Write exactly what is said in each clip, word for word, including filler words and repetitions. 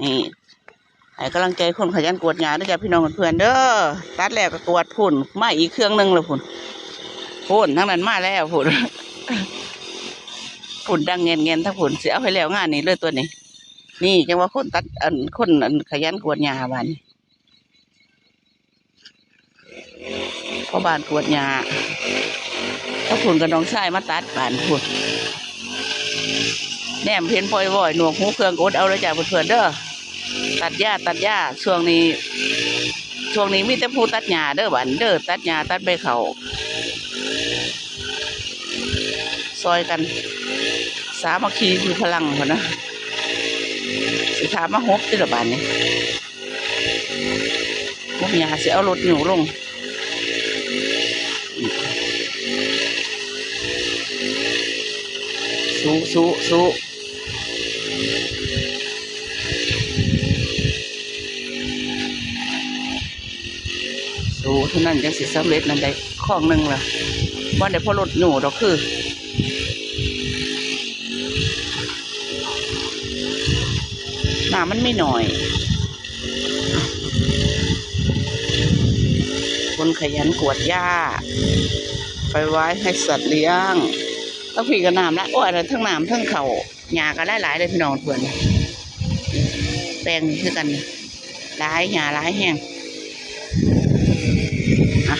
นี่ ให้กำลังใจคนขยันกวาดหญ้าเด้อจ้ะพี่น้องเพื่อนๆเด้อ ตัดแล้วก็กวาดพุ้น มาอีกเครื่องหนึ่งแล้วพุ้น พุ้นทั้งนั้นมาแล้วพุ้น พุ้นดังแงนๆทั้งพุ้น สิเอาให้แล้วงานนี้เลยตัวนี้ นี่จังว่าคนตัด อัน คน อัน ขยันกวาดหญ้าบาดนี้ พ่อบ้านกวาดหญ้า ถ้าพุ้นกับน้องชายมาตัดบาดพุ้น แนมเห็นปล่อยว่อย หนวกหูเครื่องก็อดเอาเลยจ้ะเพื่อนๆเด้อ ตัดหญ้า ตัดหญ้า ช่วงนี้ ช่วงนี้มีแต่ผู้ตัดหญ้าเด้อบาดเด้อ ตัดหญ้า ตัดใบข้าว ซอยกัน สามัคคีคือพลังพุ้นนะ สิถามมาหบติละบาดนี้ หบหญ้า สิเอารถหยูลง สู้ สู้ สู้ สู้เท่านั้นจังสิสำเร็จนั่นได้ ข้องหนึ่งละ บ่ได้พอรถหยูดอกคือ น้ำมันมีหน่อย คนขยันกวาดหญ้า ไปไว้ให้สัตว์เลี้ยง ทั้งพี่ก็น้ำละ โอ้ย อันนั้นทั้งน้ำทั้งข้าว หญ้าก็หลายๆเลยพี่น้องเพื่อน แปลงคือกัน หลายหญ้าหลายแฮง อ่ะ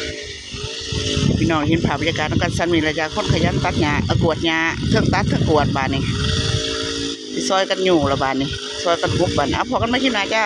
พี่น้องเห็นภาพบรรยากาศนำกันส่ำนี้ละจ้ะ คนขยันตัดหญ้า เอ่อ กวาดหญ้า เทิงตัดเทิงกวาดบาดนี้ สิซอยกันหยูละบาดนี้ ซอยกันหบบัดนี้ เอา พ้อกันใหม่คลิปหน้าจ้า